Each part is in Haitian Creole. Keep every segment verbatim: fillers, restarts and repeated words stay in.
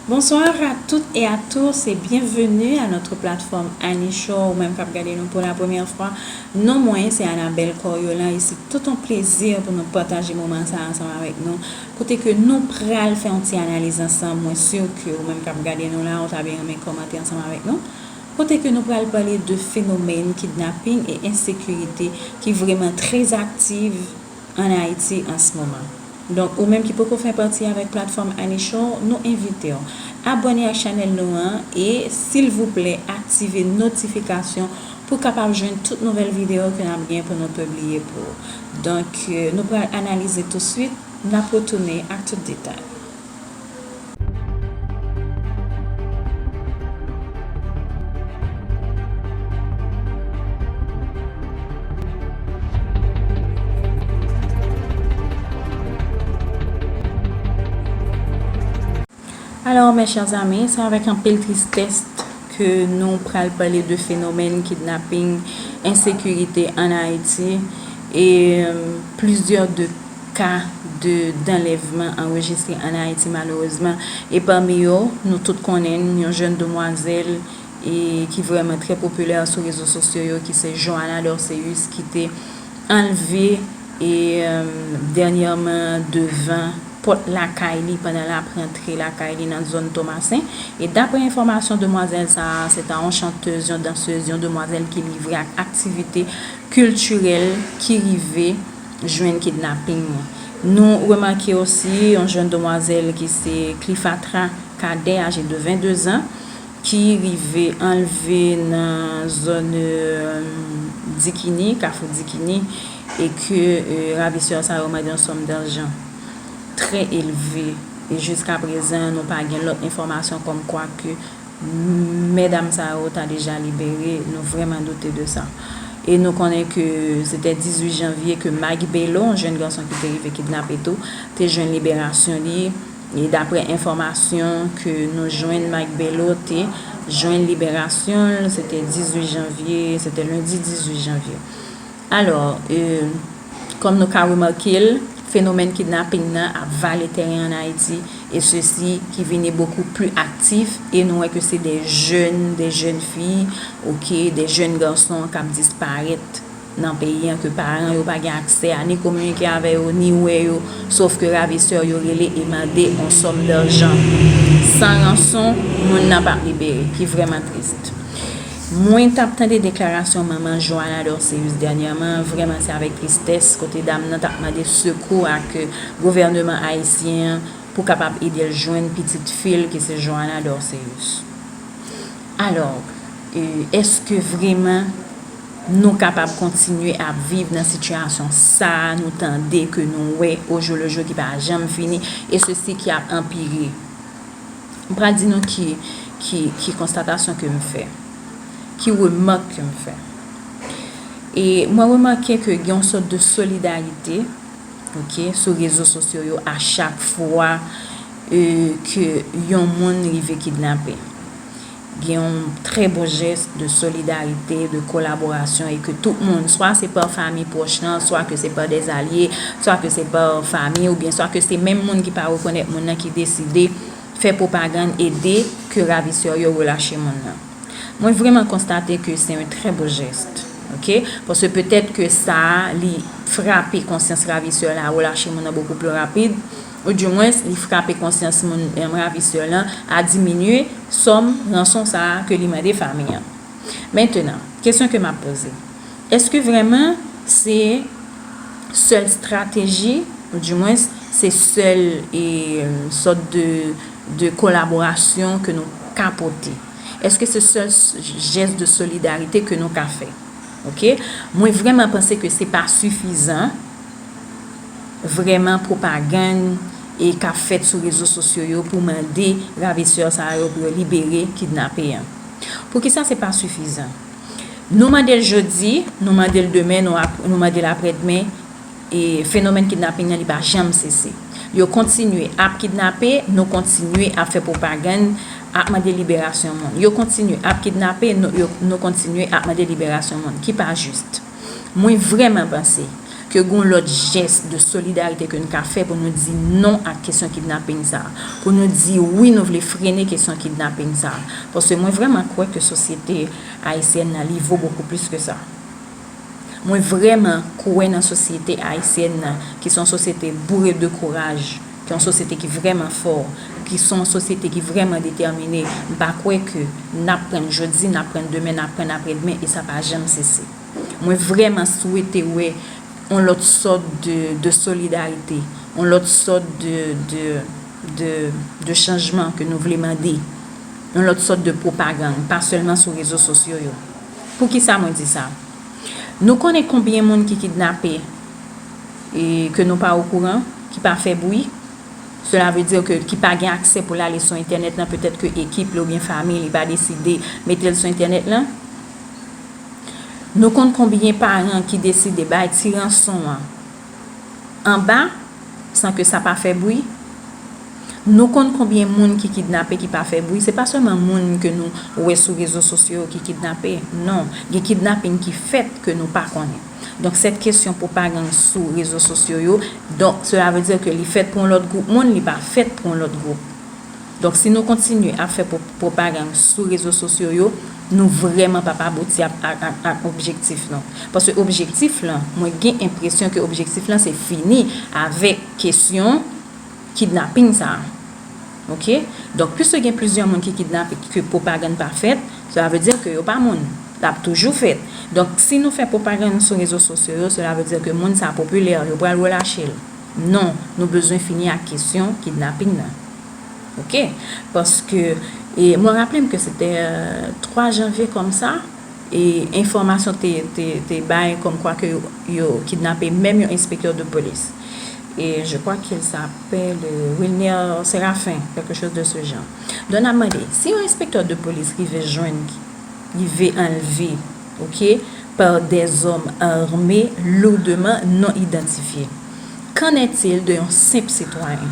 Bonsoir à toutes et à tous et bienvenue à notre plateforme Annie Show. Ou menm k ap gade nou pou la premyè fwa, non mwen se Anabelle Coriolan e se tout yon plezi pou nou pataje moman sa ansanm avèk nou. Kote ke nou pral fè yon ti analiz ansanm, mwen si ke ou menm k ap gade nou la, ou ta byen renmen kòmante ansanm avèk nou. Kote ke nou pral pale de fenomèn kidnaping e ensekirite ki vrèman trè aktif an Ayiti an se moman. Donk, ou menm ki poko fè pati avèk platfòm Annie Show, nou envite w abòne ak chanèl nou an e, silvouplè, aktive notifikasyon pou w kapab jwenn tout nouvèl videyo ke n ap gen pou nou pibliye pou ou. Donk, euh, nou pral analize touswit, n ap retounen ak tout detay. Alors, mes chers amis, c'est avec anpil tristès ke nou pral pale de fenomèn kidnaping, ensekirite an Ayiti, e, euh, plizyè de ka de, d'enlèvement anrejistre an Ayiti, malerezman. E pami yo, nou tout konnen yon jèn demwazèl e ki vrèman trè popilè sou rezo sosyo yo, ki se Johanna Dorceus, ki te anlve e, euh, dènyèman devan pòt lakay li pandan l ap rantre lakay li nan zòn Tomasen. E daprè enfòmasyon, demwazèl sa a, se ta yon chantèz, yon dansèz, yon demwazèl ki livre ak aktivite kiltirèl ki rive jwenn kidnaping. Nou remake osi yon jèn demwazèl ki se Clifatra Cadet, aje de vennde zan, ki rive anlve nan zòn, euh, Dikini, Kafou Dikini, e ke, euh, ravisè sa yo mande yon sòm dajan trè elve. E jiska prezan, nou pa gen lòt enfòmasyon kòmkwa ke medam sa yo ta deja libere, nou vrèman doute de sa. E nou konnen ke se te dizuit janvye ke Mike Bello, yon jèn gason ki te rive kidnape tou, te jwenn liberasyon li. E daprè enfòmasyon ke nou jwenn, Mike Bello te jwenn liberasyon l, se te dizuit janvye, se te lendi dizuit janvye. Alò, e, kòm nou ka remake l, fenomèn kidnaping nan ap vale tèren an Ayiti, e sesi ki vini bokou pli aktif, e nou wè ke se de jèn, de jèn fi, oke, de jèn gason k ap disparèt nan peyi an, ke paran yo pa gen aksè a ni kominike avè yo, ni wè yo, sof ke ravisè yo rele e mande yon sòm dajan san ranson, moun nan p ap libere, ki vrèman tris. Mwen t ap tande deklarasyon manman Johanna Dorceus dènyèman, vrèman se avèk tristès, kote dam nan t ap mande sekou ak gouvèneman ayisyen an pou kapab ede l jwenn pitit fi l ki se Johanna Dorceus. Alò, e, èske vrèman nou kapab kontinye ap viv nan sitiyasyon sa a nou tande, ke nou wè ojoulejo ki pa janm fini, e sesi ki ap anpire? M pral di nou ki, ki, ki konstatasyon ke m fè, ki remak ke m fè. E mwen remake ke gen yon sòt de solidarite, oke, sou rezo sosyo yo a chak fwa, e, ke yon moun rive kidnape. Gen yon trè bon jès de solidarite, de kolaborasyon, e ke tout moun, swa se pa fanmi pwòch lan, swa ke se pa dè alye, swa ke se pa fanmi, oubyen swa ke se menm moun ki pa rekonèt moun nan ki deside fè pwopagann, ede ke ravisè yo relache moun nan. Mwen vrèman konstate ke se yon trè bon jès, oke? Paske petèt ke sa a, li frape konsyans ravisè la, relache moun nan bokou pli rapid, oudimwens, li frape konsyans moun, em, ravisè lan a diminye sòm ranson sa a ke li mande fanmi an. Mentenan, kesyon ke m ap poze, èske vrèman se sèl estrateji, oudimwens, se sèl, e, sòt de, de kolaborasyon ke nou ka pote? Èske se sèl s-, jès de solidarite ke nou ka fè? Oke? Mwen vrèman panse ke se pa sifizan, vrèman pwopagann e k ap fèt sou rezo sosyo yo pou mande ravisè sa yo pou yo libere kidnape an. Poukisa se pa sifizan? Nou mande l jodi, nou mande l demen, nou ap-, nou mande l aprèdemen, e fenomèn kidnaping nan li pa janm sese. Yo kontinye ap kidnape, nou kontinye ap fè pwopagann, ap mande liberasyon moun. Yo kontinye ap kidnape, nou, yo, nou kontinye ap mande liberasyon moun, ki pa jis. Mwen vrèman panse ke gon lòt jès de solidarite ke n ka fè pou nou di non ak kesyon kidnaping sa a, pou nou di wi, nou vle frene kesyon kidnaping sa a. Paske mwen vrèman kwè ke sosyete ayisyèn nan, li vo bokou plis ke sa. Mwen vrèman kwè nan sosyete ayisyèn nan, ki se yon sosyete boure de kouraj, ki yon sosyete ki vrèman fò, ki se yon sosyete ki vrèman detèmine. M pa kwè ke n ap prann jodi, n ap prann demen, n ap prann aprèdemen, e sa pa janm sese. Mwen vrèman swete wè yon lòt sòt de, de solidarite, yon lòt sòt de, de, de, de chanjman ke nou vle mande, yon lòt sòt de pwopagann, pa sèlman sou rezo sosyo yo. Poukisa mwen di sa? Nou konnen konbyen moun ki kidnape e ke nou pa okouran, ki pa fè bri? Cela veut dire ke ki pa gen aksè pou l ale sou entènèt lan, petèt ke ekip li oubyen fanmi li pa deside mete l sou entènèt lan. Nou konn konbyen paran ki deside bay ti ranson an anba san ke sa pa fè bri? Nou konn konbyen moun ki kidnape ki pa fè bri? Se pa sèlman moun ke nou wè sou rezo sosyo yo ki kidnape. Non, gen kidnaping ki fèt ke nou pa konnen. Donk, sèt kesyon pwopagann sou rezo sosyo yo, donk, cela veut dire ke li fèt pou yon lòt gwoup moun, li pa fèt pou yon lòt gwoup. Donk, si nou kontinye ap fè pwo-, pwopagann sou rezo sosyo yo, nou vrèman p ap abouti ak, ak, ak, ak objektif nou. Paske objektif lan, mwen gen enpresyon ke objektif lan se fini avèk kesyon kidnaping sa a. Oke? Donk, piske gen plizyè moun ki kidnape, ke pwopagann pa fèt, cela veut dire ke yo pa moun. L ap toujou fèt. Donk, si nou fè pwopagann sou rezo sosyo yo, cela veut dire ke moun sa a popilè, yo pral relache l. Non, nou bezwen fini ak kesyon kidnaping nan. Oke? Paske, e, mwen raple m ke se te, euh, twa janvye kòmsa, e enfòmasyon te, te, te bay kòmkwa ke yo, yo kidnape menm yon enspektè de polis. E je crois qu'il s'appelle, euh, Wilner Séraphin, quelque chose de ce genre. Donk, n ap mande, si yon enspektè de polis rive jwenn, rive anlve, oke, par des hommes armés lourdement non identifiés, qu'en est-il de yon senp sitwayen?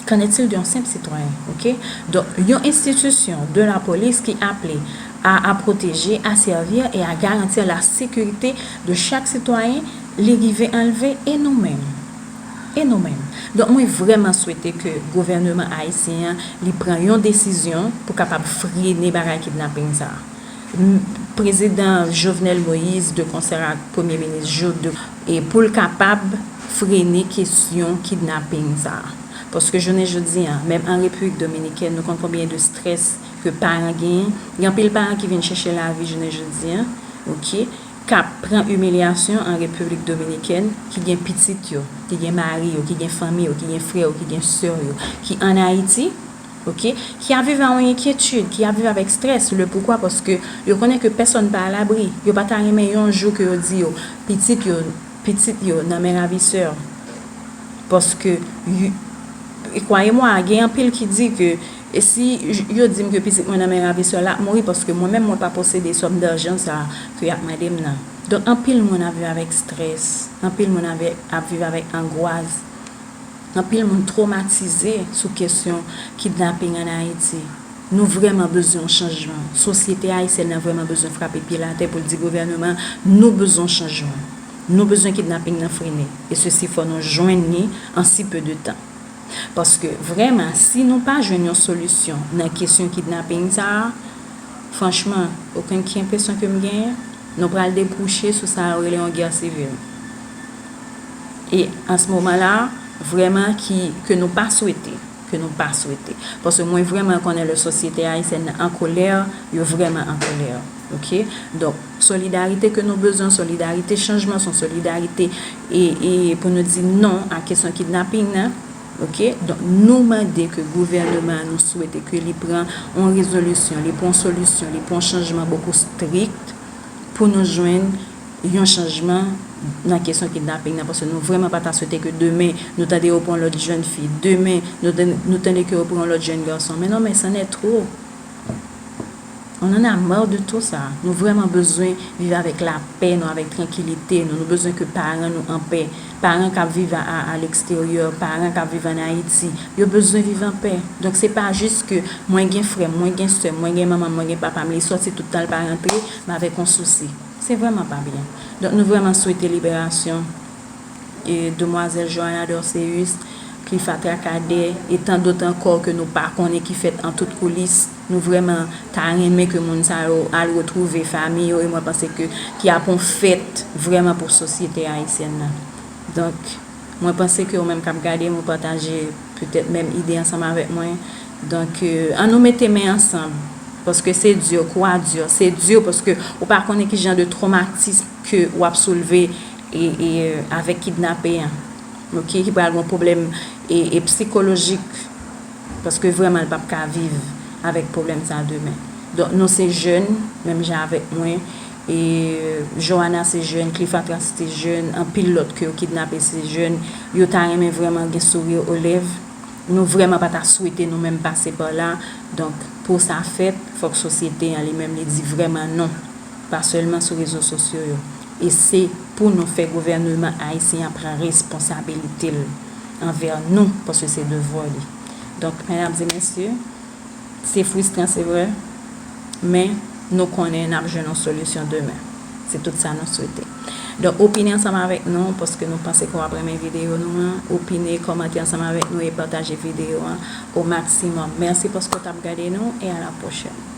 Qu'en est-il d'un simple citoyen? Oke? Donk, yon enstitisyon de la polis ki aple a, à protéger, à servir et à garantir la sécurité de chaque citoyen, li rive anlve, e nou menm? E nou menm? Donk, mwen vrèman swete ke gouvèneman ayisyen an, li pran yon desizyon pou kapab frene bagay kidnaping sa a. M-, Prezidan Jovenel Moïse, de konsè ak Premye Minis Joe, de, e pou l kapab frene kesyon kidnaping sa a. Paske jounen jodi a, menm an Repiblik Dominikèn, nou konn konbyen de strès ke paran genyen. Gen anpil paran ki vin chèche lavi jounen jodi a, oke, k ap pran imilyasyon an Repiblik Dominikèn, ki gen pitit yo, ki gen mari yo, ki gen fanmi yo, ki gen frè yo, ki gen sè yo, ki ann Ayiti, oke, ki ap viv ak yon enkyetid, ki ap viv avèk strès. Le poukwa? Paske yo konnen ke pèsòn pa alabri. Yo pa ta renmen yon jou ke yo di yo, pitit yo, pitit yo nan men ravisè. Paske, y-, e kwaye mwa, gen anpil ki di ke, e si j-, yo di m ke pitit mwen nan men ravisè, l ap mouri, paske mwen menm, mwen pa posede sòm dajan sa a ke y ap mande m nan. Donk, anpil moun ap viv avèk strès, anpil moun ap, ap viv avèk angwas. Anpil moun twomatize sou kesyon kidnaping ann Ayiti. Nou vrèman bezwen yon chanjman. Sosyete ayisyèn nan vrèman bezwen frape pye l atè pou l di gouvèneman, nou bezwen chanjman. Nou bezwen kidnaping nan frene. E sesi fò nou jwenn li an si peu de temps. Paske vrèman, si nou pa jwenn yon solisyon nan kesyon kidnaping sa a, franchman, okenn ki enpresyon ke m genyen, nou pral debouche sou sa yo rele yon gè sivil. E an se moman la, vrèman ki, ke nou pa swete, ke nou pa swete. Paske mwen vrèman konnen lè sosyete ayisyèn nan an kolè, yo vrèman an kolè. Oke? Donk, solidarite ke nou bezwen, solidarite chanjman, se yon solidarite e, e pou nou di non a kesyon kidnaping nan. Oke? Donk, nou mande ke gouvèneman, nou swete ke li pran yon rezolisyon, li pran yon solisyon, li pran yon chanjman bokou strik pou nou jwenn yon chanjman nan kesyon kidnaping nan, paske nou vrèman pa ta swete ke demen, nou tande yo pran lòt jèn fi, demen, nou tande, nou tande ke yo pran lòt jèn gason. Men non, men c'en est trop. On en a marre de tout ça. Nou vrèman bezwen viv avèk lapè nou, avèk trankilite nou. Nou bezwen ke paran nou anpè. Paran k ap viv a, a, a leksteryè, paran k ap viv ann Ayiti, yo bezwen viv anpè. Donk, se pa jis ke mwen gen frè m, mwen gen sè m, mwen gen manman m, mwen gen papa m, li sòti tout tan, l pa rantre, m avèk yon sousi. Se vrèman pa byen. Donk, nou vrèman swete liberasyon e demwazèl Johanna Dorceus, Clifa Tracadè, e tan dòt ankò ke nou pa konnen ki fèt an tout koulis. Nou vrèman ta renmen ke moun sa yo al retwouve fanmi yo, e mwen panse ke ki ap yon fèt vrèman pou sosyete ayisyèn nan. Donk, mwen panse ke ou menm k ap gade m, ou pataje petèt menm ide ansanm avèk mwen. Donk, euh, ann nou mete men ansanm. Paske se di, kou a di, se di, paske ou pa konnen ki jan de twomatis ke w ap soulve e, e, avèk kidnape an. Oke, ki pral gen pwoblèm e, e psikolojik, paske vrèman l p ap ka viv avèk pwoblèm sa demen. Donk, nou se jèn, menm jan avèk mwen, e Johanna se jèn, Cleopatra se jèn, anpil lòt ke yo kidnape se jèn, yo ta renmen vrèman gen souri o lèv. Nou vrèman pa ta swete nou menm pase pa la. Donk, pou sa fèt, fòk sosyete an li menm li di vrèman non. Pa sèlman sou rezo sosyo yo. E se pou nou fè gouvèneman ayisyen an pran responsabilite l anvè nou, paske se devwa li. Donk, medam e mesye, se fristran, se vre, men nou konnen n ap jwenn yon solisyon demen. Se tout sa nou swete. Donk, opine ansanm avèk nou, paske nou panse ke w ap renmen videyo nou an. Opine, kòmante ansanm avèk nou e pataje videyo an o maksimòm. Mèsi paske w t ap gade nou e a la pwochèn.